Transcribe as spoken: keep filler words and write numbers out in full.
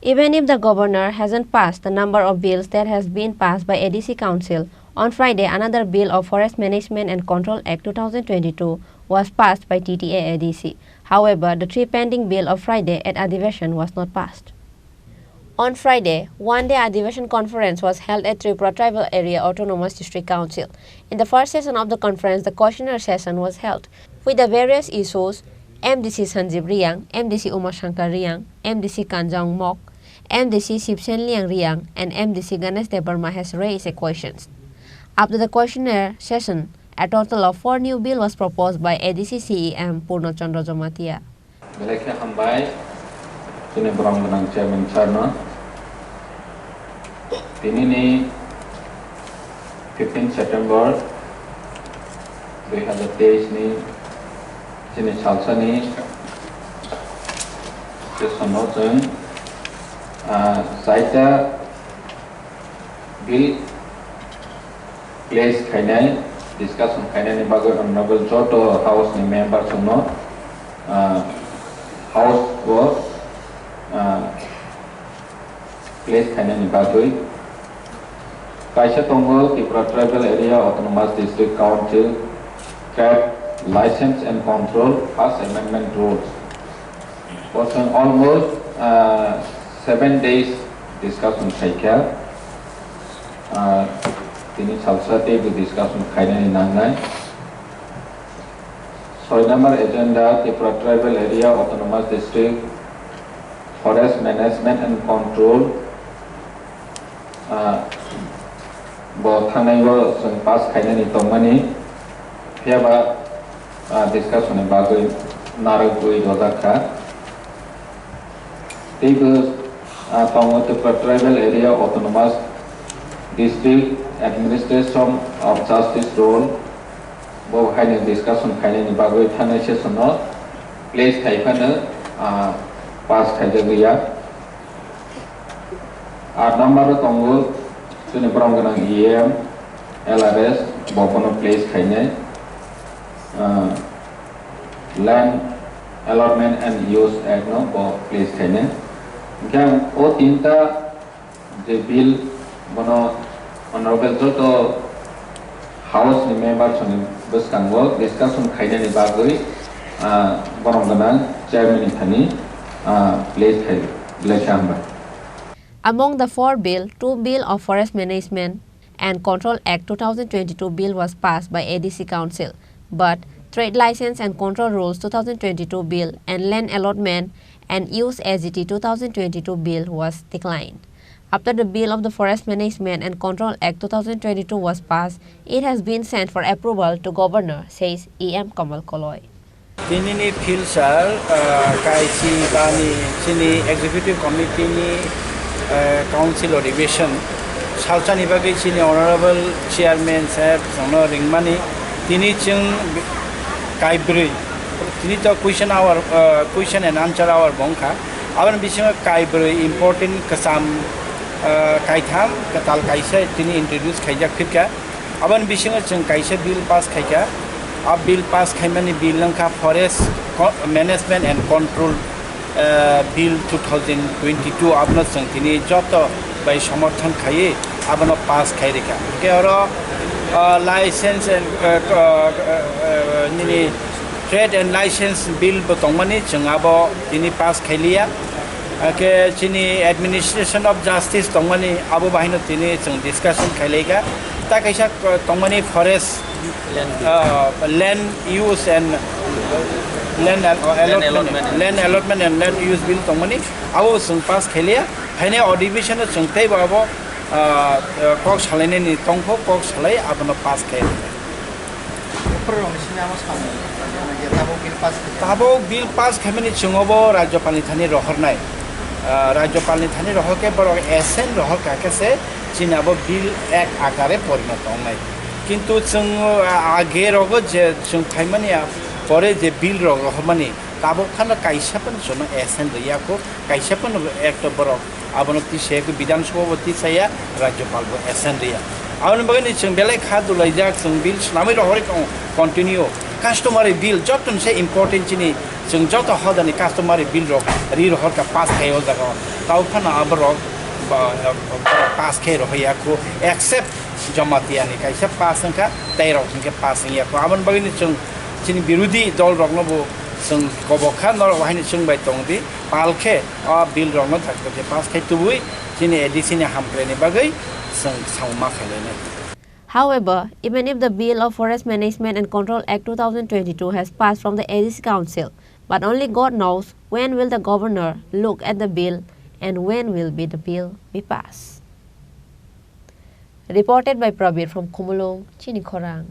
Even if the governor hasn't passed the number of bills that has been passed by A D C Council, on Friday another bill of Forest Management and Control Act two thousand twenty-two was passed by T T A A D C. However, the three pending bill of Friday at Adhiveshan was not passed. On Friday, one-day Adhiveshan conference was held at Tripura Tribal Area Autonomous District Council. In the first session of the conference, the questionnaire session was held. With the various issues, M D C Sanjeev Reang, M D C Uma Shankar Reang, M D C Kanjong Mok, M D C Shivsen Liang Reang, and M D C Ganesh Debbarma has raised a questions. After the questionnaire session, a total of four new bill was proposed by A D C C E M Purno Chandra Jamatia. Belai khe hambai chini borom gwnang chairman sir no. Tini ni fifteen September dui hazar teis ni chini salsa ni session no chwng, ah, chaita bill place khainai, discussion khainani bagwi honorable joto house ni member chwngno, ah, house o, ah, place khainani bagwi. Kaisa tongo Tripura Tribal Area Autonomous District Council Trade License and Control First Amendment Rules. Bo chwng almost, ah, seven days discussion khaikha. Ah, tini salsa teibo discussion khainani nangnai. Soi number agenda, Tripura Tribal Area Autonomous District Forest Management and Control, ah, bo thangnai o chwng pass khainani tongmani, phiyaba, ah, discussion ni bagwi narwgwi rojak kha. Teibo, ah, tongo Tripura Tribal Area Autonomous District Administration of Justice Rule, bo haino discussion khainani bagwi thangnai session no place khai phano, ah, pass khaijagwi ya. Aat number o tongo chini borom gwnang E M, L R S, bo bono place khainai. Ah, Land Allotment and Use Act no bo place khainai. Hwnkhe ang o tinta je bill bono honorable joto house ni members ni bwskango discussion khainani bagwi, ah, borom gwnang chairman ni thani, ah, place khai, belai khe hambai. Among the four bill, two bill of Forest Management and Control Act two thousand twenty-two bill was passed by A D C Council, but Trade License and Control Rules two thousand twenty-two bill and Land Allotment and Use A G T two thousand twenty-two bill was declined. After the bill of the Forest Management and Control Act two thousand twenty-two was passed, it has been sent for approval to Governor, says E M Kamal Koloi. Tinini field sir, ah, kaisi bani chini executive committee ni, ah, council adhiveshan salsani bagwi chini honorable chairman saheb chwngno ringmani, tini chwng kaibrwi, tini to question hour, ah, question and answer hour bo wngkha. Aboni bisingo kaibrwi important kwcham, ah, kaitham kwtal kaisa tini introduce khaijak phirkha. Aboni bisingo chwng kaisa bill pass khaikha. A bill pass khaimani bill wngkha Forest Co-, Management and Control, eh, Bill two thousand twenty-two. Abono chwng tini joto bai somorthon khaiwi abono pass khai rikha. Hwnkhe oro, eh, license and, eh, eh, eh, nini trade and license bill bo tongmani, chwng abo tini pass khailiya. Hwnkhe chini administration of justice tongmani, abo bahino tini chwng discussion khailaikha. Ta kaisa, uh, tongmani forest, uh, land use and land al-, allotment, land allotment and land use bill tongmani, abo chwng pass khailiya. Haino adhiveshon o chwng teibo abo, uh, uh, kok salainani tongkho, kok salai abono pass khailiya. Buphurrokni simi amo samung, je tabuk bill pass khaikha. Tabuk bill pass khaimani chwng obo Rajyapalni thani rohornai. Ah, Rajyapalni thani rohorkhe borok assent rohorkha khe se chini abo bill act akare porinoto wngnai. Kintu chwng, ah, age rogo je chwng phaimani, ah, pore je bill rok rohormani, tabuk phano kaisa phano chwngno assent rwya kho, kaisa phano ekto borok abono tisaya kho, Bidhan Sabha bo tisaya, Rajyapal bo assent rwya. Aboni bagwi chwng belai kha dulaijak, chwng bill swnamwi rohorwi tongo continue. Customary bill joto se important chini, chwng joto hodani customary bill rok ri rohor ka pass khai o jaga o. Tau phano aborok ba, ba, pass khai rohor ya khu, except Jamatia ni kaisa pass wngkha, tei rok hwnkhe pass wngya khu. Aboni bagwi ni chwng chini birodhi dol rokno bo chwng kobok kha, norok haino chwng bai tong di, pal khe o bill rokno thakthak khe pass khai tubui chini A D C ni hamkrai ni bagwi chwng samung ma khainai. However, even if the bill of Forest Management and Control Act two thousand twenty-two has passed from the A D C Council, but only God knows when will the governor look at the bill and when will be the bill be passed. Reported by Prabir from Khumulwng, Chini Khorang.